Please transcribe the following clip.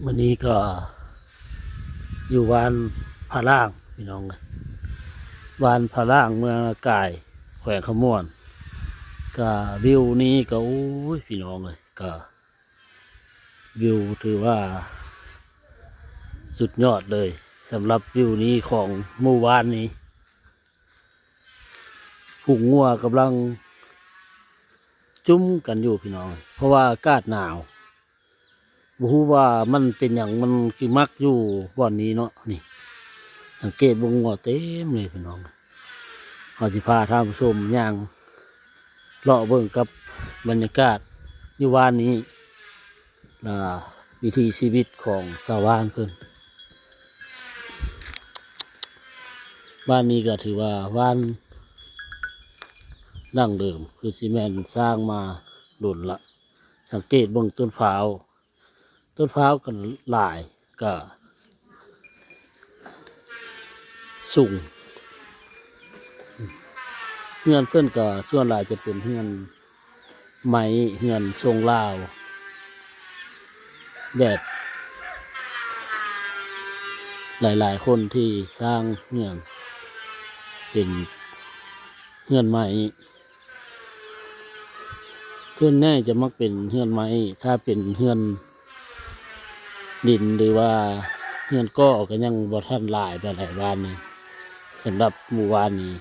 ມື້ນີ້ກໍຢູ່ບ້ານພະລ່າງພີ່ນ້ອງເອີຍ ບ້ານພະລ່າງ ເມືອງນາກາຍ ແຂວງຄຳມ່ວນ. ກໍວິວນີ້ກໍ ໂອ້ຍ ພີ່ນ້ອງເອີຍ ກໍວິວຖືວ່າສຸດຍອດເລີຍ. ສຳລັບວິວນີ້ຂອງໝູ່ບ້ານນີ້ ຝູງງົວກຳລັງຈຸ້ມກັນຢູ່ພີ່ນ້ອງເອີຍ ເພາະວ່າອາກາດໜາວ. ບໍ່ຮູ້ວ່າມັນເປັນຫຍັງ ມັນຄືມັກຢູ່ບ່ອນນີ້ເນາະ. ນີ້ ສັງເກດເບິ່ງງົວເຕັມເລີຍພີ່ນ້ອງ. ເຮົາຊິພາທ່ານຜູ້ຊົມຍ່າງເລາະເບິ່ງກັບບັນຍາກາດຢູ່ບ້ານນີ້ ແລະ ວິຖີຊີວິດຂອງຊາວບ້ານເພິ່ນ. ບ້ານນີ້ກໍຖືວ່າບ້ານດັ້ງເດີມ ຄືຊິແມ່ນສ້າງມາດົນລະ. ສັງເກດເບິ່ງຕົ້ນພ້າວ ຕົ້ນພ້າວກໍຫຼາຍ ກໍສູງ. ເຮືອນເພິ່ນກໍສ່ວນຫຼາຍຈະເປັນເຮືອນໄມ້ ເຮືອນຊົງລາວ ແບບຫຼາຍໆຄົນທີ່ສ້າງເຮືອນເປັນເຮືອນໄມ້. ສ່ວນໃຫຍ່ຈະມັກເປັນເຮືອນໄມ້ ຖ້າເປັນເຮືອນດິນ ຫຼືວ່າເຮືອນກໍ່ ກໍຍັງບໍ່ທັນຫຼາຍປານໃດບ້ານນີ້. ສຳລັບໝູ່ບ້ານນີ້